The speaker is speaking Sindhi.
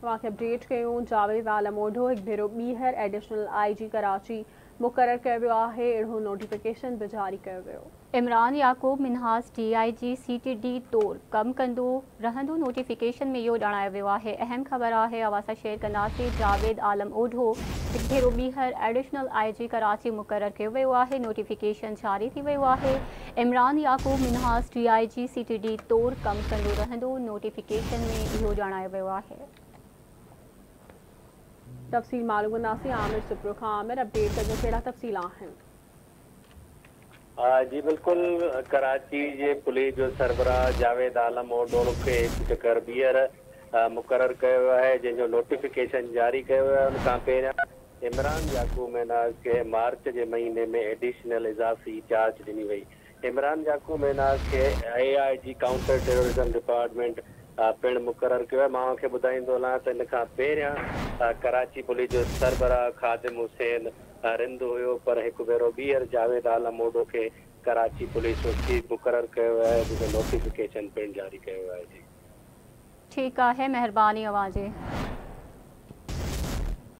اوهان کي اپڊيٽ ڪيون. جاويد عالم اوڍو هڪ ڀيرو ٻيهر ايڊيشنل I جي ڪراچي مقرر ڪيو ويو آهي، اهڙو نوٽيفڪيشن به جاري ڪيو ويو. Imran Yaqub Minhas D I G C T D طور ڪم ڪندو رهندو، نوٽيفڪيشن ۾ اهو ڄاڻايو ويو آهي. اهم خبر آهي اوهان سان شيئر ڪنداسين، جاويد عالم اوڍو هڪ ڀيرو ٻيهر ايڊيشنل I جي ڪراچي مقرر ڪيو ويو آهي، نوٽيفڪيشن جاري ٿي ويو آهي. Imran Yaqub Minhas D I G C T D طور ڪم ڪندو رهندو، نوٽيفڪيشن ۾ اهو ڄاڻايو ويو آهي. تفصيل معلوم ڪنداسين عامر سپرو کان. عامر، اپڊيٽ ڪجو ڪهڙا تفصيل آهن؟ جي بلڪل، ڪراچي جي پوليس جو سربراهه جاويد عالم اوڍو کي هڪ چڪر ٻيهر مقرر ڪيو ويو آهي، جنهن جو نوٽيفڪيشن جاري ڪيو ويو آهي. ان کان پهريان عمران يعقوب ميناز کي مارچ جي مهيني ۾ ايڊيشنل اضافي چارج ڏني وئي. عمران يعقوب ميناز کي A I G counter terrorism department پڻ مقرر ڪيو آهي. مان اوهان کي ٻڌائيندو هلان ته ان کان پهريان ڪراچي پوليس جو سربراهه خادم حسين رند هيو، پر هڪ ڀيرو ٻيهر جاويد عالم اوڍو کي ڪراچي پوليس جو چيف مقرر ڪيو ويو آهي، جنهن جو نوٽيفڪيشن پڻ جاري ڪيو ويو آهي. جي. ٺيڪ آهي، مهرباني اوهان جي.